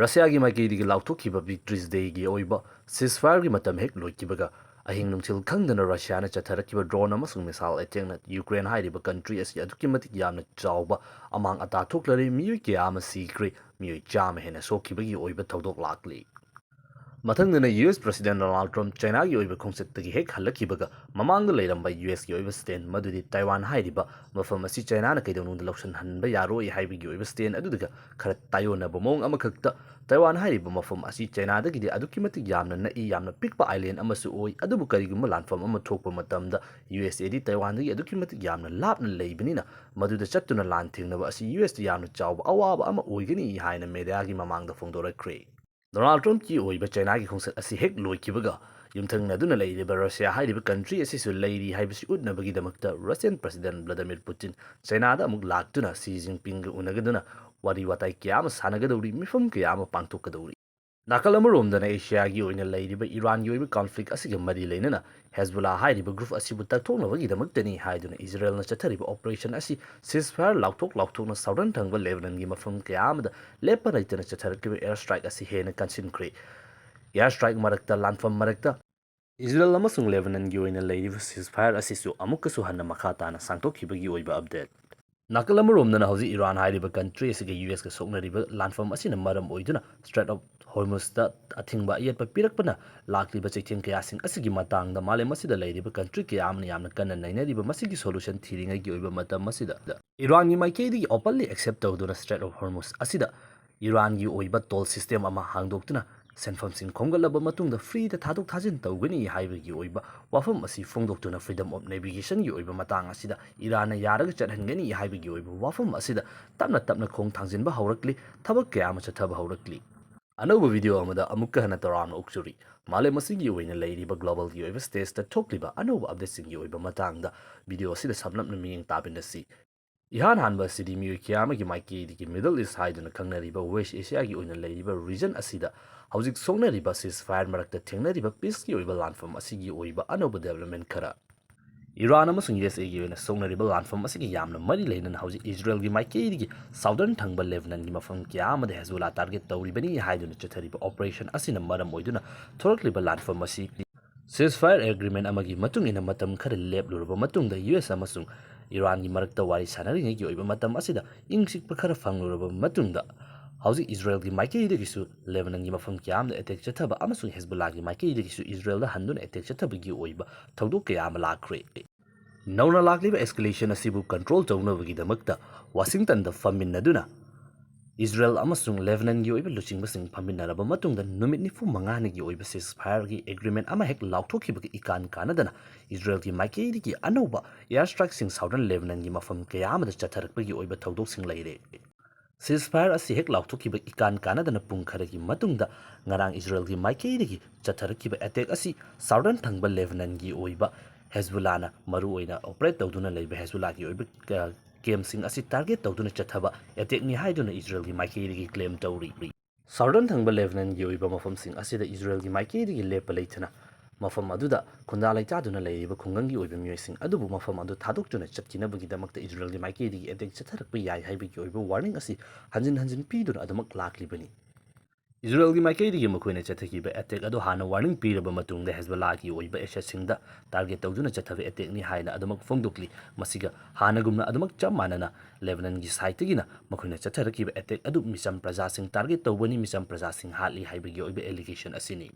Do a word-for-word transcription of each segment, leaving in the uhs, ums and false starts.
ꯔꯁꯤꯌꯥꯒꯤ ꯃꯥꯏꯀꯩꯗꯒꯤ ꯂꯥꯎꯊꯣꯛꯈꯤꯕ Victory's Dayꯒꯤ ꯑꯣꯏꯕ ceasefireꯒꯤ ꯃꯇꯝ ꯍꯦꯛ ꯂꯣꯏꯈꯤꯕꯒ, ꯑꯍꯤꯡ ꯅꯨꯡꯊꯤꯜ ꯈꯪꯗꯅ ꯔꯁꯤꯌꯥꯅ ꯆꯠꯊꯔꯛꯈꯤꯕ drone ꯑꯃꯁꯨꯡ missile attackꯅ ꯌꯨꯀ꯭ꯔꯦꯟ ꯍꯥꯏꯔꯤꯕ country ꯑꯁꯤ ꯑꯗꯨꯛꯀꯤ ꯃꯇꯤꯛ ꯌꯥꯝꯅ ꯆꯥꯎꯕ ꯑꯃꯥꯡ ꯑꯇꯥ ꯊꯣꯛꯂꯔꯦ꯫ ꯃꯤꯑꯣꯏ ꯀꯌꯥ ꯑꯃ ꯁꯤꯈ꯭ꯔꯦ, ꯃꯤꯑꯣꯏ ꯆꯥꯝꯃ ꯍꯦꯟꯅ ꯁꯣꯛꯈꯤꯕꯒꯤ ꯑꯣꯏꯕ ꯊꯧꯗꯣꯛ ꯂꯥꯛꯂꯤ꯫ ꯃꯊꯪꯗꯅ U S President Donald Trump Chinaꯒꯤ ꯑꯣꯏꯕ ꯈꯣꯡꯆꯠꯇꯒꯤ ꯍꯦꯛ ꯍꯜꯂꯛꯈꯤꯕꯒ, ꯃꯃꯥꯡꯗ ꯂꯩꯔꯝꯕ U Sꯀꯤ ꯑꯣꯏꯕ stand, ꯃꯗꯨꯗꯤ ꯇꯥꯏꯋꯥꯟ ꯍꯥꯏꯔꯤꯕ ꯃꯐꯝ ꯑꯁꯤ ꯆꯥꯏꯅꯥꯅ ꯀꯩꯗꯧꯅꯨꯡꯗ ꯂꯧꯁꯤꯟꯍꯟꯕ ꯌꯥꯔꯣꯏ ꯍꯥꯏꯕꯒꯤ ꯑꯣꯏꯕ stand ꯑꯗꯨꯗꯒ ꯈꯔ ꯇꯥꯏꯑꯣꯟꯅꯕ ꯃꯑꯣꯡ ꯑꯃꯈꯛꯇ, ꯇꯥꯏꯋꯥꯟ ꯍꯥꯏꯔꯤꯕ ꯃꯐꯝ ꯑꯁꯤ ꯆꯥꯏꯅꯥꯗꯒꯤꯗꯤ ꯑꯗꯨꯛꯀꯤ ꯃꯇꯤꯛ ꯌꯥꯝꯅ ꯅꯛꯏ, ꯌꯥꯝꯅ ꯄꯤꯛꯄ island ꯑꯃꯁꯨ ꯑꯣꯏ, ꯑꯗꯨꯕꯨ ꯀꯔꯤꯒꯨꯝꯕ ꯂꯥꯟꯐꯝ ꯑꯃ ꯊꯣꯛꯄ ꯃꯇꯝꯗ U S Aꯗꯤ ꯇꯥꯏꯋꯥꯟꯗꯒꯤ ꯑꯗꯨꯛꯀꯤ ꯃꯇꯤꯛ ꯌꯥꯝꯅ ꯂꯥꯞꯅ ꯂꯩꯕꯅꯤꯅ, ꯃꯗꯨꯗ ꯆꯠꯇꯨꯅ ꯂꯥꯟ ꯊꯦꯡꯅꯕ ꯑꯁꯤ U Sꯇ ꯌꯥꯝꯅ ꯆꯥꯎꯕ ꯑꯋꯥꯕ ꯑꯃ ꯑꯣꯏꯒꯅꯤ ꯍꯥꯏꯅ mediaꯒꯤ ꯃꯃꯥꯡꯗ ꯐꯣꯡꯗꯣꯔꯛꯈ꯭ꯔꯦ꯫ Donald Trumpꯀꯤ ꯑꯣꯏꯕ ꯆꯥꯏꯅꯥꯒꯤ ꯈꯣꯡꯆꯠ ꯑꯁꯤ ꯍꯦꯛ ꯂꯣꯏꯈꯤꯕꯒ, ꯌꯨꯝꯊꯪꯅꯗꯨꯅ ꯂꯩꯔꯤꯕ ꯔꯁꯤꯌꯥ ꯍꯥꯏꯔꯤꯕ country ꯑꯁꯤꯁꯨ ꯂꯩꯔꯤ ꯍꯥꯏꯕꯁꯤ ꯎꯠꯅꯕꯒꯤꯗꯃꯛꯇ Russian President Vladimir Putin ꯆꯥꯏꯅꯥꯗ ꯑꯃꯨꯛ ꯂꯥꯛꯇꯨꯅ Xi Jinpingꯒ ꯎꯅꯒꯗꯨꯅ ꯋꯥꯔꯤ ꯋꯥꯇꯥꯏ ꯀꯌꯥ ꯑꯃ ꯁꯥꯟꯅꯒꯗꯧꯔꯤ, ꯃꯤꯐꯝ ꯀꯌꯥ ꯑꯃ ꯄꯥꯡꯊꯣꯛꯀꯗꯧꯔꯤ꯫ ꯅꯥꯀꯜ ꯑꯃꯔꯣꯝꯗꯅ ꯑꯦꯁꯤꯌꯥꯒꯤ ꯑꯣꯏꯅ ꯂꯩꯔꯤꯕ ꯏꯔꯥꯟꯒꯤ ꯑꯣꯏꯕ conflict ꯑꯁꯤꯒ ꯃꯔꯤ ꯂꯩꯅꯅ ꯍꯦꯖꯕꯨꯂꯥ ꯍꯥꯏꯔꯤꯕ group ꯑꯁꯤꯕꯨ ꯇꯛꯊꯣꯛꯅꯕꯒꯤꯗꯃꯛꯇꯅꯤ ꯍꯥꯏꯗꯨꯅ ꯏꯖꯔꯦꯜꯅ ꯆꯠꯊꯔꯤꯕ operation ꯑꯁꯤ ceasefire ꯂꯥꯎꯊꯣꯛ ꯂꯥꯎꯊꯣꯛꯅ southern ꯊꯪꯕ ꯂꯦꯕꯅꯟꯒꯤ ꯃꯐꯝ ꯀꯌꯥ ꯑꯃꯗ ꯂꯦꯞꯄ ꯂꯩꯇꯅ ꯆꯠꯊꯔꯛꯂꯤꯕ air strike ꯑꯁꯤ ꯍꯦꯟꯅ ꯀꯟꯁꯤꯟꯈ꯭ꯔꯦ꯫ Air strike ꯃꯔꯛꯇ, ꯂꯥꯟꯐꯝ ꯃꯔꯛꯇ ꯏꯖꯔꯦꯜ ꯑꯃꯁꯨꯡ ꯂꯦꯕꯅꯟꯒꯤ ꯑꯣꯏꯅ ꯂꯩꯔꯤꯕ ceasefire ꯑꯁꯤꯁꯨ ꯑꯃꯨꯛꯀꯁꯨ ꯍꯟꯅ ꯃꯈꯥ ꯇꯥꯅ ꯁꯥꯡꯗꯣꯛꯈꯤꯕꯒꯤ ꯑꯣꯏꯕ update꯫ ꯅꯥꯀꯜ ꯑꯃꯔꯣꯝꯗꯅ ꯍꯧꯖꯤꯛ ꯏꯔꯥꯟ ꯍꯥꯏꯔꯤꯕ country ꯑꯁꯤꯒ U Sꯀ ꯁꯣꯛꯅꯔꯤꯕ ꯂꯥꯟꯐꯝ ꯑꯁꯤꯅ ꯃꯔꯝ ꯑꯣꯏꯗꯨꯅ Strait of Hormuzꯇ ꯑꯊꯤꯡꯕ ꯑꯌꯦꯠꯄ ꯄꯤꯔꯛꯄꯅ ꯂꯥꯛꯂꯤꯕ ꯆꯩꯊꯦꯡ ꯀꯌꯥꯁꯤꯡ ꯑꯁꯤꯒꯤ ꯃꯇꯥꯡꯗ ꯃꯥꯂꯦꯝ ꯑꯁꯤꯗ ꯂꯩꯔꯤꯕ country ꯀꯌꯥ ꯑꯃꯅ ꯌꯥꯝꯅ ꯀꯟꯅ ꯅꯩꯅꯔꯤꯕ ꯃꯁꯤꯒꯤ solution ꯊꯤꯔꯤꯉꯩꯒꯤ ꯑꯣꯏꯕ ꯃꯇꯝ ꯑꯁꯤꯗ, ꯏꯔꯥꯟꯒꯤ ꯃꯥꯏꯀꯩꯗꯒꯤ openly accept ꯇꯧꯗꯨꯅ Strait of Hormuz ꯑꯁꯤꯗ ꯏꯔꯥꯟꯒꯤ ꯑꯣꯏꯕ toll system ꯑꯃ ꯍꯥꯡꯗꯣꯛꯇꯨꯅ ꯁꯦꯟꯐꯝꯁꯤꯡ ꯈꯣꯝꯒꯠꯂꯕ ꯃꯇꯨꯡꯗ freeꯗ ꯊꯥꯗꯣꯛ ꯊꯥꯖꯤꯟ ꯇꯧꯒꯅꯤ ꯍꯥꯏꯕꯒꯤ ꯑꯣꯏꯕ ꯋꯥꯐꯝ ꯑꯁꯤ ꯐꯣꯡꯗꯣꯛꯇꯨꯅ freedom of navigationꯒꯤ ꯑꯣꯏꯕ ꯃꯇꯥꯡ ꯑꯁꯤꯗ ꯏꯔꯥꯟꯅ ꯌꯥꯔꯒ ꯆꯠꯍꯟꯒꯅꯤ ꯍꯥꯏꯕꯒꯤ ꯑꯣꯏꯕ ꯋꯥꯐꯝ ꯑꯁꯤꯗ ꯇꯞꯅ ꯇꯞꯅ ꯈꯣꯡ ꯊꯥꯡꯖꯤꯟꯕ ꯍꯧꯔꯛꯂꯤ, ꯊꯕꯛ ꯀꯌꯥ ꯑꯃ ꯆꯠꯊꯕ ꯍꯧꯔꯛꯂꯤ꯫ ꯑꯅꯧꯕ video ꯑꯃꯗ ꯑꯃꯨꯛꯀ ꯍꯟꯅ ꯇꯔꯥꯝꯅ ꯑꯣꯛꯆꯔꯤ꯫ ꯃꯥꯂꯦꯝ ꯑꯁꯤꯒꯤ ꯑꯣꯏꯅ ꯂꯩꯔꯤꯕ globalꯒꯤ ꯑꯣꯏꯕ stageꯇ ꯊꯣꯛꯂꯤꯕ ꯑꯅꯧꯕ updateꯁꯤꯡꯒꯤ ꯑꯣꯏꯕ ꯃꯇꯥꯡꯗ video ꯑꯁꯤꯗ ꯁꯝꯂꯞꯅ ꯃꯤꯠꯌꯦꯡ ꯇꯥꯃꯤꯟꯅꯁꯤ꯫ ꯏꯍꯥꯟ ꯍꯥꯟꯕ ꯑꯁꯤꯗꯤ ꯃꯤꯑꯣꯏ ꯀꯌꯥ ꯑꯃꯒꯤ ꯃꯥꯏꯀꯩꯗꯒꯤ Middle East ꯍꯥꯏꯗꯨꯅ ꯈꯪꯅꯔꯤꯕ West Asiaꯒꯤ ꯑꯣꯏꯅ ꯂꯩꯔꯤꯕ region ꯑꯁꯤꯗ ꯍꯧꯖꯤꯛ ꯁꯣꯛꯅꯔꯤꯕ ceasefire ꯃꯔꯛꯇ ꯊꯦꯡꯅꯔꯤꯕ peaceꯀꯤ ꯑꯣꯏꯕ ꯂꯥꯟꯐꯝ ꯑꯁꯤꯒꯤ ꯑꯣꯏꯕ ꯑꯅꯧꯕ development ꯈꯔ꯫ ꯏꯔꯥꯟ ꯑꯃꯁꯨꯡ ꯌꯨ ꯑꯦꯁ ꯑꯦꯒꯤ ꯑꯣꯏꯅ ꯁꯣꯛꯅꯔꯤꯕ ꯂꯥꯟꯐꯝ ꯑꯁꯤꯒ ꯌꯥꯝꯅ ꯃꯔꯤ ꯂꯩꯅꯅ ꯍꯧꯖꯤꯛ ꯏꯖꯔꯦꯜꯒꯤ ꯃꯥꯏꯀꯩꯗꯒꯤ ꯁꯥꯎꯗꯔꯟ ꯊꯪꯕ ꯂꯦꯕꯅꯟꯒꯤ ꯃꯐꯝ ꯀꯌꯥ ꯑꯃꯗ ꯍꯦꯖꯕꯨꯂꯥ ꯇꯥꯔꯒꯦꯠ ꯇꯧꯔꯤꯕꯅꯤ ꯍꯥꯏꯗꯨꯅ ꯆꯠꯊꯔꯤꯕ ꯑꯣꯄꯔꯦꯁꯟ ꯑꯁꯤꯅ ꯃꯔꯝ ꯑꯣꯏꯗꯨꯅ ꯊꯣꯛꯂꯛꯂꯤꯕ ꯂꯥꯟꯐꯝ ꯑꯁꯤ ceasefire agreement ꯑꯃꯒꯤ ꯃꯇꯨꯡ ꯏꯟꯅ ꯃꯇꯝ ꯈꯔ ꯂꯦꯞꯂꯨꯔꯕ ꯃꯇꯨꯡꯗ ꯌꯨ ꯑꯦꯁ ꯑꯃꯁꯨꯡ ꯏꯔꯥꯟꯒꯤ ꯃꯔꯛꯇ ꯋꯥꯔꯤ ꯁꯥꯟꯅꯔꯤꯉꯩꯒꯤ ꯑꯣꯏꯕ ꯃꯇꯝ ꯑꯁꯤꯗ ꯏꯪ ꯆꯤꯛꯄ ꯈꯔ ꯐꯪꯂꯨꯔꯕ ꯃꯇꯨꯡꯗ ꯍꯧꯖꯤꯛ ꯏꯖꯔꯦꯜꯒꯤ ꯃꯥꯏꯀꯩꯗꯒꯤꯁꯨ ꯂꯦꯕꯅꯟꯒꯤ ꯃꯐꯝ ꯀꯌꯥ ꯑꯃꯗ ꯑꯦꯇꯦꯛ ꯆꯠꯊꯕ ꯑꯃꯁꯨꯡ ꯍꯦꯖꯕꯨꯂꯥꯒꯤ ꯃꯥꯏꯀꯩꯗꯒꯤꯁꯨ ꯏꯖꯔꯦꯜꯗ ꯍꯟꯗꯨꯅ ꯑꯦꯇꯦꯛ ꯆꯠꯊꯕꯒꯤ ꯑꯣꯏꯕ ꯊꯧꯗꯣꯛ ꯀꯌꯥ ꯑꯃ ꯂꯥꯛꯈ꯭ꯔꯦ꯫ ꯅꯧꯅ ꯂꯥꯛꯂꯤꯕ ꯑꯦꯁꯀꯦꯂꯦꯁꯟ ꯑꯁꯤꯕꯨ ꯀꯟꯇ꯭ꯔꯣꯜ ꯇꯧꯅꯕꯒꯤꯗꯃꯛꯇ ꯋꯥꯁꯤꯡꯇꯟꯗ ꯐꯝꯃꯤꯟꯅꯗꯨꯅ ꯏꯖꯔꯦꯜ ꯑꯃꯁꯨꯡ ꯂꯦꯕꯅꯟꯒꯤ ꯑꯣꯏꯕ ꯂꯨꯆꯤꯡꯕꯁꯤꯡ ꯐꯝꯃꯤꯟꯅꯔꯕ ꯃꯇꯨꯡꯗ ꯅꯨꯃꯤꯠ ꯅꯤꯐꯨ ꯃꯉꯥꯅꯤꯒꯤ ꯑꯣꯏꯕ ceasefire ꯒꯤ agreement ꯑꯃ ꯍꯦꯛ ꯂꯥꯎꯊꯣꯛꯈꯤꯕꯒ ꯏꯀꯥꯟ ꯀꯥꯟꯅꯗꯅ ꯏꯖꯔꯦꯜꯒꯤ ꯃꯥꯏꯀꯩꯗꯒꯤ ꯑꯅꯧꯕ air strike ꯁꯤꯡ ꯁꯥꯎꯗꯔꯟ ꯂꯦꯕꯅꯟꯒꯤ ꯃꯐꯝ ꯀꯌꯥ ꯑꯃꯗ ꯆꯠꯊꯔꯛꯄꯒꯤ ꯑꯣꯏꯕ ꯊꯧꯗꯣꯛꯁꯤꯡ ꯂꯩꯔꯦ꯫ ceasefire ꯑꯁꯤ ꯍꯦꯛ ꯂꯥꯎꯊꯣꯛꯈꯤꯕ ꯏꯀꯥꯟ ꯀꯥꯟꯅꯗꯅ ꯄꯨꯡ ꯈꯔꯒꯤ ꯃꯇꯨꯡꯗ ꯉꯔꯥꯡ ꯏꯖꯔꯦꯜꯒꯤ ꯃꯥꯏꯀꯩꯗꯒꯤ ꯆꯠꯊꯔꯛꯈꯤꯕ ꯑꯦꯇꯦꯛ ꯑꯁꯤ ꯁꯥꯎꯗꯔꯟ ꯊꯪꯕ ꯂꯦꯕꯅꯟꯒꯤ ꯑꯣꯏꯕ ꯍꯦꯖꯕꯨꯂꯥꯅ ꯃꯔꯨꯑꯣꯏꯅ ꯑꯣꯄꯔꯦꯠ ꯇꯧꯗꯨꯅ ꯂꯩꯕ ꯍꯦꯖꯕꯨꯂꯥꯒꯤ ꯑꯣꯏꯕ, ꯑ, ꯀꯦꯝꯞꯁꯤꯡ ꯑꯁꯤ ꯇꯥꯔꯒꯦꯠ ꯇꯧꯗꯨꯅ ꯆꯠꯊꯕ ꯑꯦꯇꯦꯛꯅꯤ ꯍꯥꯏꯗꯨꯅ ꯏꯖꯔꯦꯜꯒꯤ ꯃꯥꯏꯀꯩꯗꯒꯤ ꯀ꯭ꯂꯦꯝ ꯇꯧꯔꯤ꯫ ꯁꯥꯎꯗꯔꯟ ꯊꯪꯕ ꯂꯦꯕꯅꯟꯒꯤ ꯑꯣꯏꯕ ꯃꯐꯝꯁꯤꯡ ꯑꯁꯤꯗ ꯏꯖꯔꯦꯜꯒꯤ ꯃꯥꯏꯀꯩꯗꯒꯤ ꯂꯦꯞꯄ ꯂꯩꯇꯅ ꯃꯐꯝ ꯑꯗꯨꯗ ꯈꯨꯟꯗꯥ ꯂꯩꯇꯥꯗꯨꯅ ꯂꯩꯔꯤꯕ ꯈꯨꯡꯒꯪꯒꯤ ꯑꯣꯏꯕ ꯃꯤꯑꯣꯏꯁꯤꯡ ꯑꯗꯨꯕꯨ ꯃꯐꯝ ꯑꯗꯨ ꯊꯥꯗꯣꯛꯇꯨꯅ ꯆꯠꯈꯤꯅꯕꯒꯤꯗꯃꯛꯇ ꯏꯖꯔꯦꯜꯒꯤ ꯃꯥꯏꯀꯩꯗꯒꯤ ꯑꯦꯇꯦꯛ ꯆꯠꯊꯔꯛꯄ ꯌꯥꯏ ꯍꯥꯏꯕꯒꯤ ꯑꯣꯏꯕ ꯋꯥꯔꯅꯤꯡ ꯑꯁꯤ ꯍꯟꯖꯤꯟ ꯍꯟꯖꯤꯟ ꯄꯤꯗꯨꯅ ꯑꯗꯨꯃꯛ ꯂꯥꯛꯂꯤꯕꯅꯤ꯫ ꯏꯖꯔꯦꯜꯒꯤ ꯃꯥꯏꯀꯩꯗꯒꯤ ꯃꯈꯣꯏꯅ ꯆꯠꯊꯈꯤꯕ ꯑꯦꯇꯦꯛ ꯑꯗꯨ ꯍꯥꯟꯅ ꯋꯥꯔꯅꯤꯡ ꯄꯤꯔꯕ ꯃꯇꯨꯡꯗ ꯍꯦꯖꯕꯣꯂꯥꯒꯤ ꯑꯣꯏꯕ ꯑꯦꯁꯦꯠꯁꯤꯡꯗ ꯇꯥꯔꯒꯦꯠ ꯇꯧꯗꯨꯅ ꯆꯠꯊꯕ ꯑꯦꯇꯦꯛꯅꯤ ꯍꯥꯏꯅ ꯑꯗꯨꯃꯛ ꯐꯣꯡꯗꯣꯛꯂꯤ꯫ ꯃꯁꯤꯒ ꯍꯥꯟꯅꯒꯨꯝꯅ ꯑꯗꯨꯃꯛ ꯆꯞ ꯃꯥꯟꯅꯅ ꯂꯦꯕꯅꯟꯒꯤ ꯁꯥꯏꯠꯇꯒꯤꯅ ꯃꯈꯣꯏꯅ ꯆꯠꯊꯔꯛꯈꯤꯕ ꯑꯦꯇꯦꯛ ꯑꯗꯨ ꯃꯤꯆꯝ ꯄ꯭ꯔꯖꯥꯁꯤꯡ ꯇꯥꯔꯒꯦꯠ ꯇꯧꯕꯅꯤ, ꯃꯤꯆꯝ ꯄ꯭ꯔꯖꯥꯁꯤꯡ ꯍꯥꯠꯂꯤ ꯍꯥꯏꯕꯒꯤ ꯑꯣꯏꯕ ꯑꯦꯂꯤꯒꯦꯁꯟ ꯑꯁꯤꯅꯤ꯫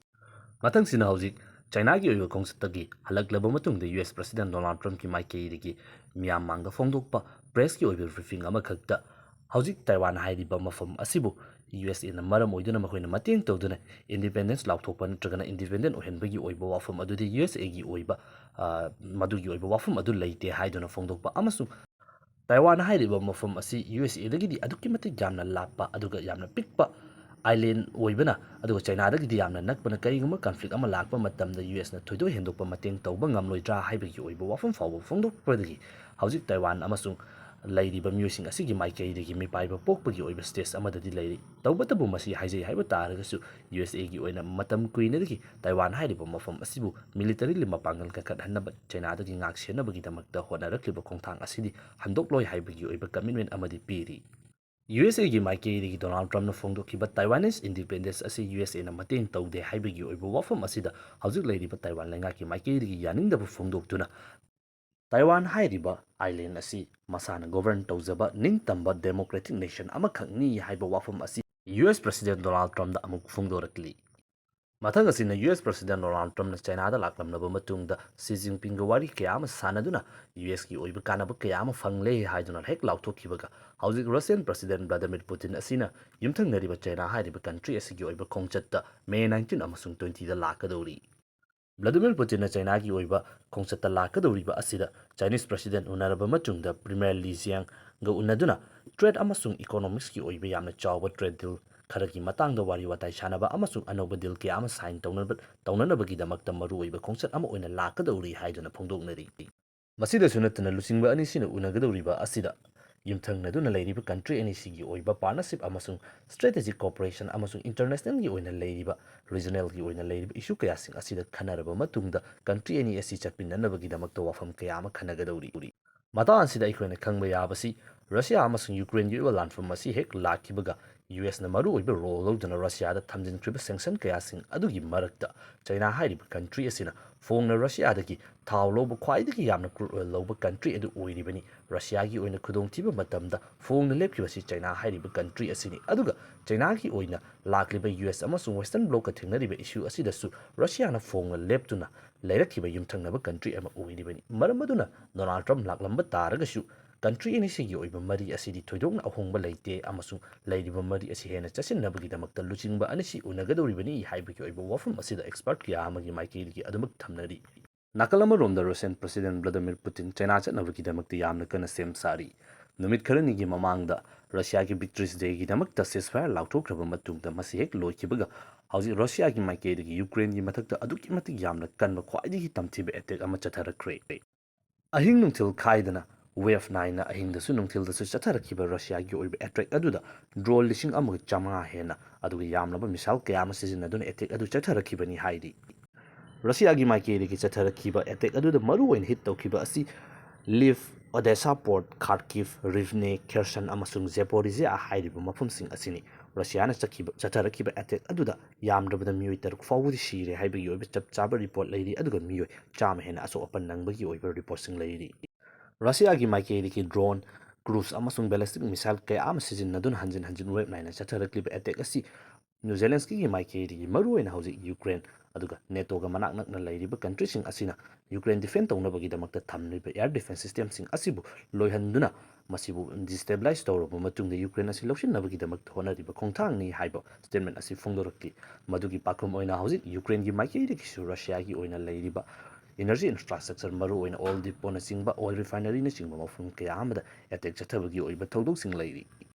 ꯃꯊꯪꯁꯤꯅ ꯍꯧꯖꯤꯛ ꯆꯥꯏꯅꯥꯒꯤ ꯑꯣꯏꯕ ꯈꯣꯡꯆꯠꯇꯒꯤ ꯍꯜꯂꯛꯂꯕ ꯃꯇꯨꯡꯗ ꯌꯨ ꯑꯦꯁ ꯄ꯭ꯔꯁꯤꯗꯦꯟ ꯗꯣꯅꯥꯜꯗ ꯇ꯭ꯔꯝꯞꯀꯤ ꯃꯥꯏꯀꯩꯗꯒꯤ ꯃꯤꯌꯥꯝ ꯃꯥꯡꯗ ꯐꯣꯡꯗꯣꯛꯄ ꯄ꯭ꯔꯦꯁꯀꯤ ꯑꯣꯏꯕ ꯕ꯭ꯔꯤꯐꯤꯡ ꯑꯃꯈꯛꯇ ꯍꯧꯖꯤꯛ ꯇꯥꯏꯋꯥꯟ ꯍꯥꯏꯔꯤꯕ ꯃꯐꯝ ꯑꯁꯤꯕꯨ ꯌꯨ ꯑꯦꯁ ꯑꯦꯅ ꯃꯔꯝ ꯑꯣꯏꯗꯨꯅ ꯃꯈꯣꯏꯅ ꯃꯇꯦꯡ ꯇꯧꯗꯨꯅ ꯏꯟꯗꯤꯄꯦꯟꯗꯦꯟꯁ ꯂꯥꯎꯊꯣꯛꯄ ꯅꯠꯇ꯭ꯔꯒꯅ ꯏꯟꯗꯤꯄꯦꯟꯗꯦꯟ ꯑꯣꯏꯍꯟꯕꯒꯤ ꯑꯣꯏꯕ ꯋꯥꯐꯝ ꯑꯗꯨꯗꯤ ꯌꯨ ꯑꯦꯁ ꯑꯦꯒꯤ ꯑꯣꯏꯕ, ꯑ, ꯃꯗꯨꯒꯤ ꯑꯣꯏꯕ ꯋꯥꯐꯝ ꯑꯗꯨ ꯂꯩꯇꯦ ꯍꯥꯏꯗꯨꯅ ꯐꯣꯡꯗꯣꯛꯄ ꯑꯃꯁꯨꯡ ꯇꯥꯏꯋꯥꯟ ꯍꯥꯏꯔꯤꯕ ꯃꯐꯝ ꯑꯁꯤ ꯌꯨ ꯑꯦꯁ ꯑꯦꯗꯒꯤꯗꯤ ꯑꯗꯨꯛꯀꯤ ꯃꯇꯤꯛ ꯌꯥꯝꯅ ꯂꯥꯞꯄ ꯑꯗꯨꯒ ꯌꯥꯝꯅ ꯄꯤꯛꯄ ꯑꯥꯏꯂꯦꯟ ꯑꯣꯏꯕꯅ, ꯑꯗꯨꯒ ꯆꯥꯏꯅꯥꯗꯒꯤꯗꯤ ꯌꯥꯝꯅ ꯅꯛꯄꯅ, ꯀꯔꯤꯒꯨꯝꯕ ꯀꯟꯐ꯭ꯂꯤꯛ ꯑꯃ ꯂꯥꯛꯄ ꯃꯇꯝꯗ ꯌꯨ ꯑꯦꯁꯅ ꯊꯣꯏꯗꯣꯛ ꯍꯦꯟꯗꯣꯛꯄ ꯃꯇꯦꯡ ꯇꯧꯕ ꯉꯝꯂꯣꯏꯗ꯭ꯔꯥ ꯍꯥꯏꯕꯒꯤ ꯑꯣꯏꯕ ꯋꯥꯐꯝ ꯐꯥꯎꯕ ꯐꯣꯡꯗꯣꯛꯄꯗꯒꯤ ꯍꯧꯖꯤꯛ ꯇꯥꯏꯋꯥꯟ ꯑꯃꯁꯨꯡ ꯂꯩꯔꯤꯕ ꯃꯤꯑꯣꯏꯁꯤꯡ ꯑꯁꯤꯒꯤ ꯃꯥꯏꯀꯩꯗꯒꯤ ꯃꯤꯄꯥꯏꯕ ꯄꯣꯛꯄꯒꯤ ꯑꯣꯏꯕ stage ꯑꯃꯗꯗꯤ ꯂꯩꯔꯤ꯫ ꯇꯧꯕꯇꯕꯨ ꯃꯁꯤ ꯍꯥꯏꯖꯩ ꯍꯥꯏꯕ ꯇꯥꯔꯒꯁꯨ, ꯌꯨ ꯑꯦꯁ ꯑꯦꯒꯤ ꯑꯣꯏꯅ ꯃꯇꯝ ꯀꯨꯏꯅꯗꯒꯤ ꯇꯥꯏꯋꯥꯟ ꯍꯥꯏꯔꯤꯕ ꯃꯐꯝ ꯑꯁꯤꯕꯨ militarily ꯃꯄꯥꯡꯒꯜ ꯀꯟꯈꯠꯍꯟꯅꯕ ꯆꯩꯅꯥꯗꯒꯤ ꯉꯥꯛ ꯁꯦꯟꯅꯕꯒꯤꯗꯃꯛꯇ ꯍꯣꯠꯅꯔꯛꯂꯤꯕ ꯈꯣꯡꯊꯥꯡ ꯑꯁꯤꯗꯤ ꯍꯟꯗꯣꯛꯂꯣꯏ ꯍꯥꯏꯕꯒꯤ ꯑꯣꯏꯕ commitment ꯑꯃꯗꯤ ꯄꯤꯔꯤ꯫ ꯌꯨ ꯑꯦꯁ ꯑꯦꯒꯤ ꯃꯥꯏꯀꯩꯗꯒꯤ ꯗꯣꯅꯥꯜꯗ ꯇ꯭ꯔꯝꯞꯅ ꯐꯣꯡꯗꯣꯛꯈꯤꯕ Taiwanese independence ꯑꯁꯤ ꯌꯨ ꯑꯦꯁ ꯑꯦꯅ ꯃꯇꯦꯡ ꯇꯧꯗꯦ ꯍꯥꯏꯕꯒꯤ ꯑꯣꯏꯕ ꯋꯥꯐꯝ ꯑꯁꯤꯗ ꯍꯧꯖꯤꯛ ꯂꯩꯔꯤꯕ ꯇꯥꯏꯋꯥꯟ ꯂꯩꯉꯥꯛꯀꯤ ꯃꯥꯏꯀꯩꯗꯒꯤ ꯌꯥꯅꯤꯡꯗꯕ ꯐꯣꯡꯗꯣꯛꯇꯨꯅ, ꯇꯥꯏꯋꯥꯟ ꯍꯥꯏꯔꯤꯕ island ꯑꯁꯤ ꯃꯁꯥꯅ govern ꯇꯧꯖꯕ ꯅꯤꯡꯇꯝꯕ democratic nation ꯑꯃꯈꯛꯅꯤ ꯍꯥꯏꯕ ꯋꯥꯐꯝ ꯑꯁꯤ ꯌꯨ ꯑꯦꯁ President ꯗꯣꯅꯥꯜꯗ ꯇ꯭ꯔꯝꯞꯅ ꯑꯃꯨꯛ ꯐꯣꯡꯗꯣꯔꯛꯂꯤ꯫ ꯃꯊꯪ ꯑꯁꯤꯅ ꯌꯨ ꯑꯦꯁ President ꯗꯣꯅꯥꯜꯗ ꯇ꯭ꯔꯝꯞꯅ ꯆꯥꯏꯅꯥꯗ ꯂꯥꯛꯂꯝꯂꯕ ꯃꯇꯨꯡꯗ ꯁꯤ ꯖꯤꯟꯄꯤꯡꯒ ꯋꯥꯔꯤ ꯀꯌꯥ ꯑꯃ ꯁꯥꯟꯅꯗꯨꯅ ꯌꯨ ꯑꯦꯁꯀꯤ ꯑꯣꯏꯕ ꯀꯥꯟꯅꯕ ꯀꯌꯥ ꯑꯃ ꯐꯪꯂꯦ ꯍꯥꯏꯗꯨꯅ ꯍꯦꯛ ꯂꯥꯎꯊꯣꯛꯈꯤꯕꯒ, ꯍꯧꯖꯤꯛ Russian President Vladimir Putin ꯑꯁꯤꯅ ꯌꯨꯝꯊꯪꯅꯔꯤꯕ ꯆꯥꯏꯅꯥ ꯍꯥꯏꯔꯤꯕ country ꯑꯁꯤꯒꯤ ꯑꯣꯏꯕ ꯈꯣꯡꯆꯠꯇ May nineteen ꯑꯃꯁꯨꯡ twenty ꯗ ꯂꯥꯛꯀꯗꯧꯔꯤ꯫ ꯚ꯭ꯂꯥꯗꯤꯃꯤꯔ ꯄꯨꯇꯤꯟꯅ ꯆꯥꯏꯅꯥꯒꯤ ꯑꯣꯏꯕ ꯈꯣꯡꯆꯠꯇ ꯂꯥꯛꯀꯗꯧꯔꯤꯕ ꯑꯁꯤꯗ Chinese President ꯎꯅꯔꯕ ꯃꯇꯨꯡꯗ Premier Li Qiangꯒ ꯎꯅꯗꯨꯅ trade ꯑꯃꯁꯨꯡ economicsꯀꯤ ꯑꯣꯏꯕ ꯌꯥꯝꯅ ꯆꯥꯎꯕ trade deal ꯈꯔꯒꯤ ꯃꯇꯥꯡꯗ ꯋꯥꯔꯤ ꯋꯥꯇꯥꯏ ꯁꯥꯟꯅꯕ ꯑꯃꯁꯨꯡ ꯑꯅꯧꯕ deal ꯀꯌꯥ ꯑꯃ sign ꯇꯧꯅꯕ, ꯇꯧꯅꯅꯕꯒꯤꯗꯃꯛꯇ ꯃꯔꯨꯑꯣꯏꯕ ꯈꯣꯡꯆꯠ ꯑꯃ ꯑꯣꯏꯅ ꯂꯥꯛꯀꯗꯧꯔꯤ ꯍꯥꯏꯗꯨꯅ ꯐꯣꯡꯗꯣꯛꯅꯔꯤ꯫ ꯃꯁꯤꯗꯁꯨ ꯅꯠꯇꯅ ꯂꯨꯆꯤꯡꯕ ꯑꯅꯤꯁꯤꯅ ꯎꯅꯒꯗꯧꯔꯤꯕ ꯑꯁꯤꯗ ꯌꯨꯝꯊꯪꯅꯗꯨꯅ ꯂꯩꯔꯤꯕ country ꯑꯅꯤꯁꯤꯒꯤ ꯑꯣꯏꯕ partnership ꯑꯃꯁꯨꯡ strategic cooperation ꯑꯃꯁꯨꯡ internationalꯒꯤ ꯑꯣꯏꯅ ꯂꯩꯔꯤꯕ, regionalꯒꯤ ꯑꯣꯏꯅ ꯂꯩꯔꯤꯕ issue ꯀꯌꯥꯁꯤꯡ ꯑꯁꯤꯗ ꯈꯟꯅꯔꯕ ꯃꯇꯨꯡꯗ country ꯑꯅꯤ ꯑꯁꯤ ꯆꯠꯃꯤꯟꯅꯅꯕꯒꯤꯗꯃꯛꯇ ꯋꯥꯐꯝ ꯀꯌꯥ ꯑꯃ ꯈꯟꯅꯒꯗꯧꯔꯤ꯫ ꯃꯇꯥꯡ ꯑꯁꯤꯗ ꯑꯩꯈꯣꯏꯅ ꯈꯪꯕ ꯌꯥꯕꯁꯤ, ꯔꯁꯤꯌꯥ ꯑꯃꯁꯨꯡ ꯌꯨꯀ꯭ꯔꯦꯟꯒꯤ ꯑꯣꯏꯕ ꯂꯥꯟꯐꯝ ꯑꯁꯤ ꯍꯦꯛ ꯂꯥꯛꯈꯤꯕꯒ ꯌꯨ ꯑꯦꯁꯅ ꯃꯔꯨꯑꯣꯏꯕ role ꯂꯧꯗꯨꯅ ꯔꯁꯤꯌꯥꯗ ꯊꯝꯖꯤꯟꯈ꯭ꯔꯤꯕ sanction ꯀꯌꯥꯁꯤꯡ ꯑꯗꯨꯒꯤ ꯃꯔꯛꯇ ꯆꯥꯏꯅꯥ ꯍꯥꯏꯔꯤꯕ country ꯑꯁꯤꯅ ꯐꯣꯡꯅ ꯔꯁꯤꯌꯥꯗꯒꯤ ꯊꯥꯎ ꯂꯧꯕ ꯈ꯭ꯋꯥꯏꯗꯒꯤ ꯌꯥꯝꯅ crude oil ꯂꯧꯕ country ꯑꯗꯨ ꯑꯣꯏꯔꯤꯕꯅꯤ꯫ ꯔꯁꯤꯌꯥꯒꯤ ꯑꯣꯏꯅ ꯈꯨꯗꯣꯡꯊꯤꯕ ꯃꯇꯝꯗ ꯐꯣꯡꯅ ꯂꯦꯞꯈꯤꯕꯁꯤ ꯆꯥꯏꯅꯥ ꯍꯥꯏꯔꯤꯕ country ꯑꯁꯤꯅꯤ꯫ ꯑꯗꯨꯒ ꯆꯥꯏꯅꯥꯒꯤ ꯑꯣꯏꯅ ꯂꯥꯛꯂꯤꯕ ꯌꯨ ꯑꯦꯁ ꯑꯃꯁꯨꯡ Western Blocꯀ ꯊꯦꯡꯅꯔꯤꯕ issue ꯑꯁꯤꯗꯁꯨ ꯔꯁꯤꯌꯥꯅ ꯐꯣꯡꯅ ꯂꯦꯞꯇꯨꯅ ꯂꯩꯔꯛꯈꯤꯕ ꯌꯨꯝꯊꯪꯅꯕ country ꯑꯃ ꯑꯣꯏꯔꯤꯕꯅꯤ꯫ ꯃꯔꯝ ꯑꯗꯨꯅ ꯗꯣꯅꯥꯜꯗ ꯇ꯭ꯔꯝꯞ ꯂꯥꯛꯂꯝꯕ ꯇꯥꯔꯒꯁꯨ country ꯑꯅꯤꯁꯤꯒꯤ ꯑꯣꯏꯕ ꯃꯔꯤ ꯑꯁꯤꯗꯤ ꯊꯣꯏꯗꯣꯛꯅ ꯑꯍꯣꯡꯕ ꯂꯩꯇꯦ ꯑꯃꯁꯨꯡ ꯂꯩꯔꯤꯕ ꯃꯔꯤ ꯑꯁꯤ ꯍꯦꯟꯅ ꯆꯠꯁꯤꯟꯅꯕꯒꯤꯗꯃꯛꯇ ꯂꯨꯆꯤꯡꯕ ꯑꯅꯤꯁꯤ ꯎꯅꯒꯗꯧꯔꯤꯕꯅꯤ ꯍꯥꯏꯕꯒꯤ ꯑꯣꯏꯕ ꯋꯥꯐꯝ ꯑꯁꯤꯗ expert ꯀꯌꯥ ꯑꯃꯒꯤ ꯃꯥꯏꯀꯩꯗꯒꯤ ꯑꯗꯨꯃꯛ ꯊꯝꯅꯔꯤ꯫ ꯅꯥꯀꯜ ꯑꯃꯔꯣꯝꯗ Russian President Vladimir Putin China ꯆꯠꯅꯕꯒꯤꯗꯃꯛꯇ ꯌꯥꯝꯅ ꯀꯟꯅ ꯁꯦꯝ ꯁꯥꯔꯤ꯫ ꯅꯨꯃꯤꯠ ꯈꯔꯅꯤꯒꯤ ꯃꯃꯥꯡꯗ ꯔꯁꯤꯌꯥꯒꯤ Victory Dayꯒꯤꯗꯃꯛꯇ ceasefire ꯂꯥꯎꯊꯣꯛꯈ꯭ꯔꯕ ꯃꯇꯨꯡꯗ ꯃꯁꯤ ꯍꯦꯛ ꯂꯣꯏꯈꯤꯕꯒ ꯍꯧꯖꯤꯛ ꯔꯁꯤꯌꯥꯒꯤ ꯃꯥꯏꯀꯩꯗꯒꯤ ꯌꯨꯀ꯭ꯔꯦꯟꯒꯤ ꯃꯊꯛꯇ ꯑꯗꯨꯛꯀꯤ ꯃꯇꯤꯛ ꯌꯥꯝꯅ ꯀꯟꯕ ꯈ꯭ꯋꯥꯏꯗꯒꯤ ꯇꯝꯊꯤꯕ attack ꯑꯃ ꯆꯠꯊꯔꯛꯈ꯭ꯔꯦ꯫ ꯑꯍꯤꯡ ꯅꯨꯡꯊꯤꯜ ꯈꯥꯏꯗꯅ ꯋꯦꯕ ꯅꯥꯏꯟꯅ ꯑꯍꯤꯡꯗꯁꯨ ꯅꯨꯡꯊꯤꯜꯗꯁꯨ ꯆꯠꯊꯔꯛꯈꯤꯕ ꯔꯁꯤꯌꯥꯒꯤ ꯑꯣꯏꯕ ꯑꯦꯇꯦꯛ ꯑꯗꯨꯗ ꯗ꯭ꯔꯣꯟ ꯂꯤꯁꯤꯡ ꯑꯃꯒ ꯆꯥꯃꯉꯥ ꯍꯦꯟꯅ ꯑꯗꯨꯒ ꯌꯥꯝꯂꯕ ꯃꯤꯁꯥꯏꯜ ꯀꯌꯥ ꯑꯃ ꯁꯤꯖꯤꯟꯅꯗꯨꯅ ꯑꯦꯇꯦꯛ ꯑꯗꯨ ꯆꯠꯊꯔꯛꯈꯤꯕꯅꯤ ꯍꯥꯏꯔꯤ꯫ ꯔꯁꯤꯌꯥꯒꯤ ꯃꯥꯏꯀꯩꯗꯒꯤ ꯆꯠꯊꯔꯛꯈꯤꯕ ꯑꯦꯇꯦꯛ ꯑꯗꯨꯗ ꯃꯔꯨꯑꯣꯏꯅ ꯍꯤꯠ ꯇꯧꯈꯤꯕ ꯑꯁꯤ ꯂꯤꯚ, ꯑꯣꯗꯦꯁꯥ ꯄꯣꯔꯠ, ꯈꯥꯔꯀꯤꯚ, ꯔꯤꯚꯅꯦ, ꯈꯦꯔꯁꯟ ꯑꯃꯁꯨꯡ ꯖꯦꯄꯣꯔꯤꯖꯤꯌꯥ ꯍꯥꯏꯔꯤꯕ ꯃꯐꯝꯁꯤꯡ ꯑꯁꯤꯅꯤ꯫ ꯔꯁꯤꯌꯥꯅ ꯆꯠꯈꯤꯕ, ꯆꯠꯊꯔꯛꯈꯤꯕ ꯑꯦꯇꯦꯛ ꯑꯗꯨꯗ ꯌꯥꯝꯗ꯭ꯔꯕꯗ ꯃꯤꯑꯣꯏ ꯇꯔꯨꯛ ꯐꯥꯎꯕꯗꯤ ꯁꯤꯔꯦ ꯍꯥꯏꯕꯒꯤ ꯑꯣꯏꯕ ꯆꯞ ꯆꯥꯕ ꯔꯤꯄꯣꯔꯠ ꯂꯩꯔꯤ, ꯑꯗꯨꯒ ꯃꯤꯑꯣꯏ ꯆꯥꯝꯃ ꯍꯦꯟꯅ ꯑꯁꯣꯛ ꯑꯄꯟ ꯅꯪꯕꯒꯤ ꯑꯣꯏꯕ ꯔꯤꯄꯣꯔꯠꯁꯤꯡ ꯂꯩꯔꯤ꯫ ꯔꯁꯤꯌꯥꯒꯤ ꯃꯥꯏꯀꯩꯗꯒꯤ ꯗ꯭ꯔꯣꯟ, ꯀ꯭ꯔꯨꯖ ꯑꯃꯁꯨꯡ ꯕꯦꯂꯤꯁꯇꯤꯛ ꯃꯤꯁꯥꯏꯜ ꯀꯌꯥ ꯑꯃ ꯁꯤꯖꯤꯟꯅꯗꯨꯅ ꯍꯟꯖꯤꯟ ꯍꯟꯖꯤꯟ ꯋꯦꯕ ꯅꯥꯏꯟꯅ ꯆꯠꯊꯔꯛꯂꯤꯕ ꯑꯦꯇꯦꯛ ꯑꯁꯤ ꯅ꯭ꯌꯨ ꯖꯦꯂꯦꯟꯁꯀꯤꯒꯤ ꯃꯥꯏꯀꯩꯗꯒꯤ ꯃꯔꯨꯑꯣꯏꯅ ꯍꯧꯖꯤꯛ ꯌꯨꯀ꯭ꯔꯦꯟ ꯑꯗꯨꯒ ꯅꯦꯇꯣꯒ ꯃꯅꯥꯛ ꯅꯛꯅ ꯂꯩꯔꯤꯕ ꯀꯟꯇ꯭ꯔꯤꯁꯤꯡ ꯑꯁꯤꯅ ꯌꯨꯀ꯭ꯔꯦꯟ ꯗꯤꯐꯦꯟ ꯇꯧꯅꯕꯒꯤꯗꯃꯛꯇ ꯊꯝꯂꯤꯕ ꯑꯦꯌꯔ ꯗꯤꯐꯦꯟꯁ ꯁꯤꯁꯇꯦꯝꯁꯤꯡ ꯑꯁꯤꯕꯨ ꯂꯣꯏꯍꯟꯗꯨꯅ ꯃꯁꯤꯕꯨ ꯗꯤꯁꯇꯦꯕꯤꯂꯥꯏꯁ ꯇꯧꯔꯕ ꯃꯇꯨꯡꯗ ꯌꯨꯀ꯭ꯔꯦꯟ ꯑꯁꯤ ꯂꯧꯁꯤꯟꯅꯕꯒꯤꯗꯃꯛꯇ ꯍꯣꯠꯅꯔꯤꯕ ꯈꯣꯡꯊꯥꯡꯅꯤ ꯍꯥꯏꯕ ꯁ꯭ꯇꯦꯠꯃꯦꯟ ꯑꯁꯤ ꯐꯣꯡꯗꯣꯔꯛꯂꯤ꯫ ꯃꯗꯨꯒꯤ ꯄꯥꯎꯈꯨꯝ ꯑꯣꯏꯅ ꯍꯧꯖꯤꯛ ꯌꯨꯀ꯭ꯔꯦꯟꯒꯤ ꯃꯥꯏꯀꯩꯗꯒꯤꯁꯨ ꯔꯁꯤꯌꯥꯒꯤ ꯑꯣꯏꯅ ꯂꯩꯔꯤꯕ ꯏꯅꯔꯖꯤ ꯏꯟꯐ꯭ꯔꯥꯁ꯭ꯇ꯭ꯔꯛꯆꯔ, ꯃꯔꯨꯑꯣꯏꯅ ꯑꯣꯏꯜ ꯗꯤꯄꯣꯅꯆꯤꯡꯕ, ꯑꯣꯏꯜ ꯔꯤꯐꯥꯏꯅꯔꯤꯅꯆꯤꯡꯕ ꯃꯐꯝ ꯀꯌꯥ ꯑꯃꯗ ꯑꯦꯇꯦꯛ ꯆꯠꯊꯕꯒꯤ ꯑꯣꯏꯕ ꯊꯧꯗꯣꯛꯁꯤꯡ ꯂꯩꯔꯤ꯫